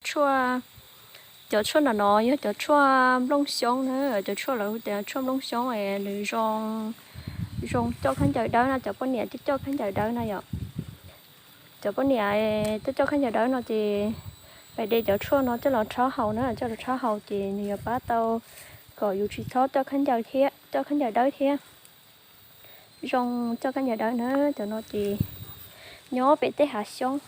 Tshuaj, cov tshuaj no no yog cov tshuaj nplooj xyoob na, cov tshuaj lawv hu tias tshuaj nplooj xyoob es nws zoo, zoo coj khaub ncaws dawb no, cov poj niam coj coj khaub ncaws dawb no yom. Cov poj niam coj coj khaub ncaws dawb no ces pais de cov tshuaj no coj los rhaub haus na, coj los rhaub haus ces nws yuav pab tau kom yus tsis txhob coj khaub ncaws thiab, coj khaub ncaws dawb thiab. Zoo coj khaub ncaws dawb na, cov no ces nyob pem tej hav xyoob,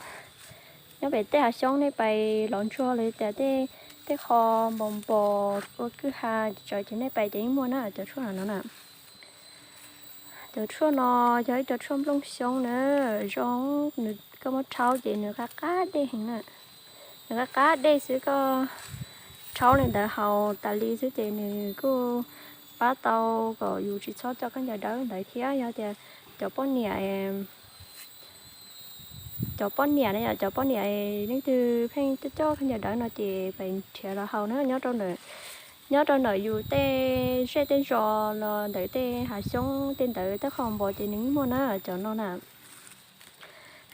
nyob pem tej hav xyoob nej pais los ntsuag los tias tej, tej qho npos npos ua kwj ha tsawv ces nej pais ces yeej muaj na cov tshuaj no na. Cov tshuaj no yog ib co tshuaj nplooj xyoob na, zoo, nws koj muab rhaub ces nws qab qab dej heev na. Nws qab qab dej xwb, koj rhaub li ntawd haus tas li xwb ces nws kuj pab tau kom yus tsis txhob coj khaub ncaws dawb ntawd thiab. Yog tias cov poj niam, cov poj niam na yom, cov poj niam leej twg pheej coj coj khaub ncaws dawb no ces pais nrhiav los haus na, nyob rau ntawm, nyob rau ntawm yus tej zej tej zos los ntawm tej hav xyoob tej ntawd tej qho npos ces nws yeej muaj na cov no na.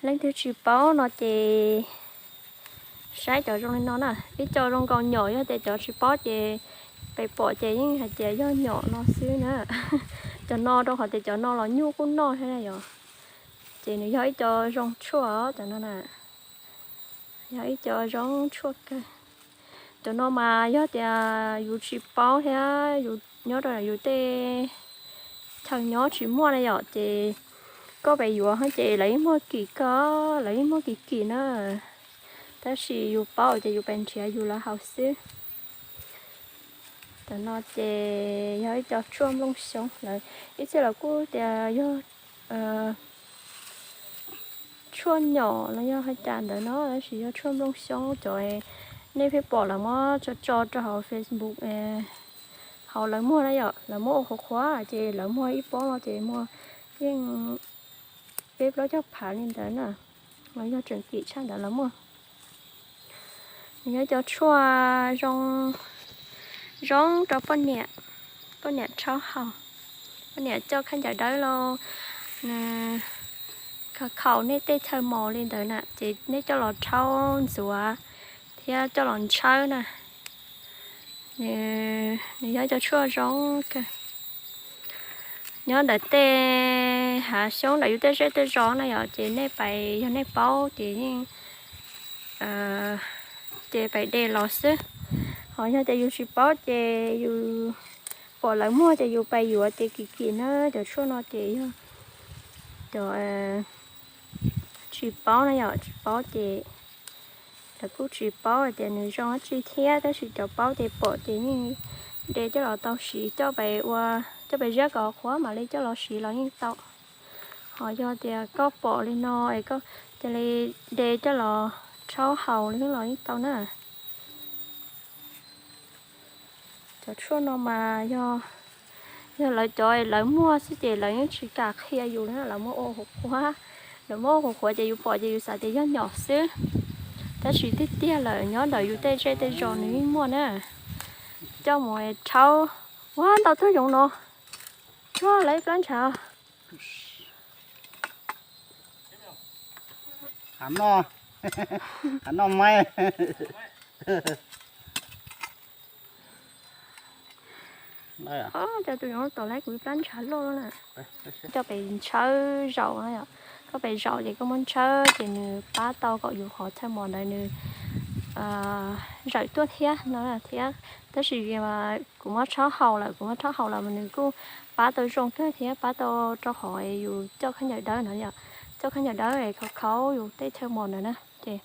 Leej twg tsis paub no ces saib cov zoo li no na, ib co zoo nkaus nyom, yog tias cov tsis paub ces pais pom ces yeej hais tias yog nyom no xwb na. Cov no rau qhov tias cov no los nyuj kuj noj thiab na yom. Ces nws yog ib co zoo tshuaj os, cov no na, yog ib co zoo tshuaj kawg. Cov no mas yog tias yus tsis paub thiab yus nyob rau yus tej chaw nyob tsis muaj na yom, ces koj pais yuav ces lawv yeej muag kim koj, lawv yeej muag kim kim na. Tab sis yus paub ces yus pais nrhiav yus los haus xwb. Cov no ces yog ib co tshuaj nplooj xyoob, lawv ib txhia lawv kuj tias yog tshuaj nyom los yog hais cas ntawd no, tab sis yog tshuaj nplooj xyoob cov nej pheej pom lawv muab tso tso rau hauv Facebook, hauv lawv muag na yom, lawv muab ua qhuav qhuav ces lawv muag ib pob no ces muag yeej peb plaub caug phav li ntawd na, los yog tseem kim tshaj ntawd lawv muag. Nws yog cov tshuaj zoo, zoo rau poj niam, poj niam rhaub haus, poj niam coj khaub ncaws dawb los, nws khaus khaus nej tej chaw mos li ntawd na ces nej coj los rhaub ntxuav thiab coj los ntshawb na. Nws yog cov tshuaj zoo kawg. Nyob ntawm tej hav xyoob ntawm yus tej zej tej zos na yom, ces nej pais, yog nej paub ces yeej, ces pais de los xwb. Ho yog tias yus tsis paub ces yus pom lawv muag ces yus pais yuav ces kim kim na. Cov tshuaj no ces yog cov tsis paub na yom, tsis paub ces lawv kuj tsis paub hais tias nws zoo dab tsi thiab, tab sis cov paub ces pom ces yeej de coj los tau siv, coj pais ua, coj pais ziab kom qhuav mam li coj los siv los yeej tau. Ho yog tias koj pom li no es koj cia li de coj los rhaub haus li los yeej tau na. Cov tshuaj no mas yog, yog lawv cov lawv muag xwb ces lawv yeej tsis kam qhia yus li na, lawv muab ua qhuav qhuav, lawv muab ua qhuav qhuav ces yus pom ces yus xav tias yog nyom xwb. Tab sis tiag tiag lawm nyob ntawm yus tej zej tej zos nws yeej muaj na. Coj mus rhaub, ua ntau tug yoov no, tsuag lawv ib plab ntshav. Hav noj, hav noj maib. Cov tus yoov tom lawv kuv ib plab ntshav loj na. Coj pem ntshawb zaum na yom, koj pem zaum ces koj muab ntshawb ces nws pab tau kom yus qhov chaw mos ntawd nws zawm tuaj thiab no thiab. Tab sis kuv muab rhaub haus lawm, kuv muab rhaub haus lawm mas nws kuj pab tau zoo kawg thiab pab tau rau qhov yus coj khaub ncaws dawb no yom, coj khaub ncaws dawb es khaus khaus yus tej chaw mos ntawd na ces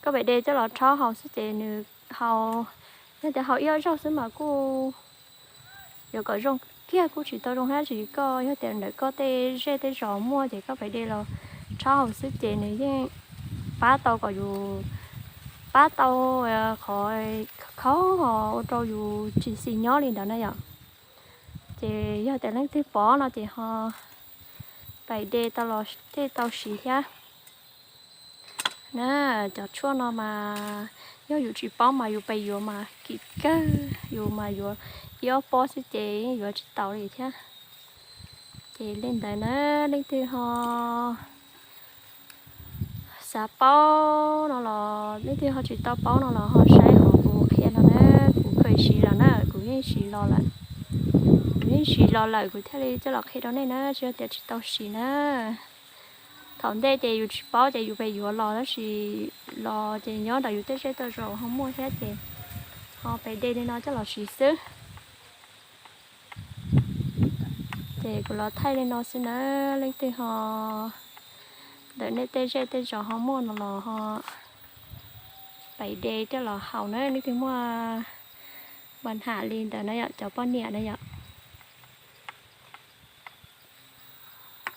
koj pem de coj los rhaub haus xwb ces nws haus, yog tias haus ib ob zaug xwb mas kuj yuav kom zoo kiag kuj tsis tau zoo dab tsi. Koj yog tias ntawm koj tej zej tej zos muaj ces koj pem de los rhaub haus xwb ces nws yeej pab tau kom yus, pab tau qhov khaub ua rau yus tsis xis nyob li ntawd na yom. Ces yog tias leej twg pom no ces ho pem de tau los tej tau siv thiab. Na, cov tshuaj no mas yog yus tsis paub mas yus pem yuav mas kim kawg, yus mas yuav ib ob pob xwb ces yuav tsis taus li thiab. Ces li ntawd na, leej twg ho Xav paub no los leej twg ho tsis tau paub no los ho saib hauv kuv qhia no na, kuv kheev siv los na, kuv yeej siv los lawm. Kuv yeej siv los lawm kuv thiaj li coj los qhia rau nej na, tsis yog tias tsis tau siv na. Thaum ntej ces yus tsis paub ces yus pes yuav los tab sis los ces nyob ntawm yus tej zej tej zos ho muaj thiab ces ho pes de li no coj los siv xwb. Ces kuv los thaij li no xwb na, leej twg ho ntawm nej tej zej tej zos ho muaj no los ho pes de coj los haus na, leej twg muaj npa nham li ntawd na yom, cov poj niam na yom.